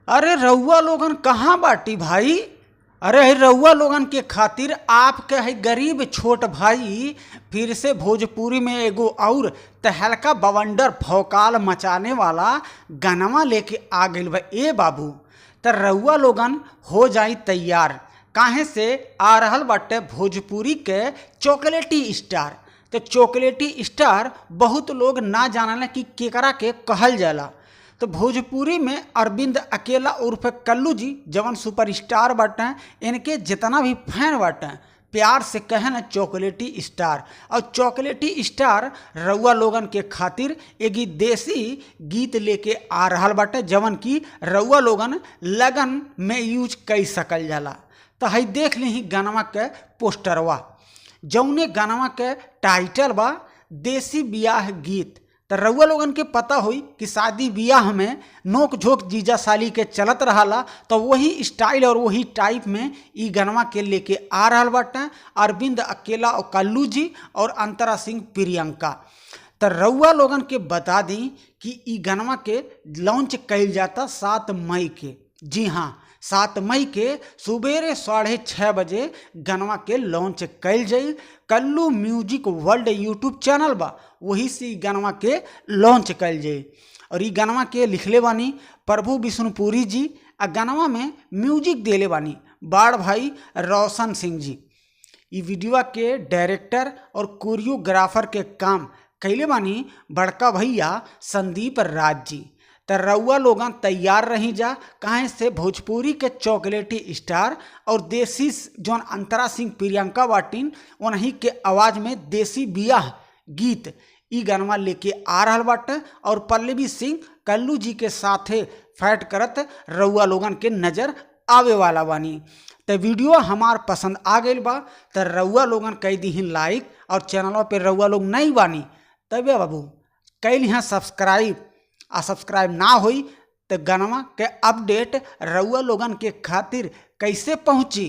अरे रउआ लोगन कहाँ बाटी भाई। अरे है रउआ लोगन के खातिर आपके है गरीब छोट भाई फिर से भोजपुरी में एगो और तहलका बवंडर भौकाल मचाने वाला गनवा लेके आ गइल बा। ए बाबू, त रउआ लोगन हो जाई तैयार, काहे से आ रहल बाटे भोजपुरी के चॉकलेटी स्टार। तो चॉकलेटी स्टार बहुत लोग ना जानला कि केकरा के कहल जाला। तो भोजपुरी में अरविंद अकेला उर्फ कल्लू जी जवन सुपरस्टार बाटे, इनके जितना भी फैन बाटे प्यार से कहे न चॉकलेटी स्टार। और चॉकलेटी स्टार रउआ लोगन के खातिर एगी देसी गीत लेके आ रहल बाटे, जवन की रउआ लोगन लगन में यूज कई सकल जाला। तो हई देख लीही गनवा के पोस्टरवा, जौने गनवा के टाइटल बा देसी बियाह गीत। त रउआ लोगन के पता होई कि शादी बियाह में नोक झोंक जीजा साली के चलत रहला, तो वही स्टाइल और वही टाइप में ई गनवा के लेके आ रहल बाटे अरविंद अकेला और कल्लू जी और अंतरा सिंह प्रियंका। त रउआ लोगन के बता दी कि ई गनवा के लॉन्च कइल जाता 7 मई के। जी हाँ, 7 मई के सुबेरे 6:30 बजे गनवा के लॉन्च कइल जाई। Kallu music world YouTube channel बा, वही से ई गनवा के लॉन्च कइल जाई। और ई गनवा के लिखले बानी प्रभु विष्णुपुरी जी, आ गनवा में म्यूजिक देले बानी बाड़ भाई रोशन सिंह जी। ई वीडियो के डायरेक्टर और कोरियोग्राफर के काम कैले बानी बड़का भैया संदीप राज जी। त रउआ लोगन तैयार रही जा, काहे से भोजपुरी के चॉकलेटी स्टार और देसी जौन अंतरा सिंह प्रियंका बाटिन उन्हीं के आवाज़ में देसी बियाह गीत ई गनवा लेके आ रहल बाटे। और पल्लवी सिंह कल्लू जी के साथे फाइट करत रउआ लोगन के नज़र आवे वाला बानी। त वीडियो हमार पसंद आ गइल बा त रउआ लोगन कह दीही लाइक, और चैनलों पे रउआ लोग नहीं बानी तबे बाबू कैल यहाँ सब्सक्राइब, आ सब्सक्राइब ना होई तो गनवा के अपडेट रउआ लोगन के खातिर कैसे पहुँची।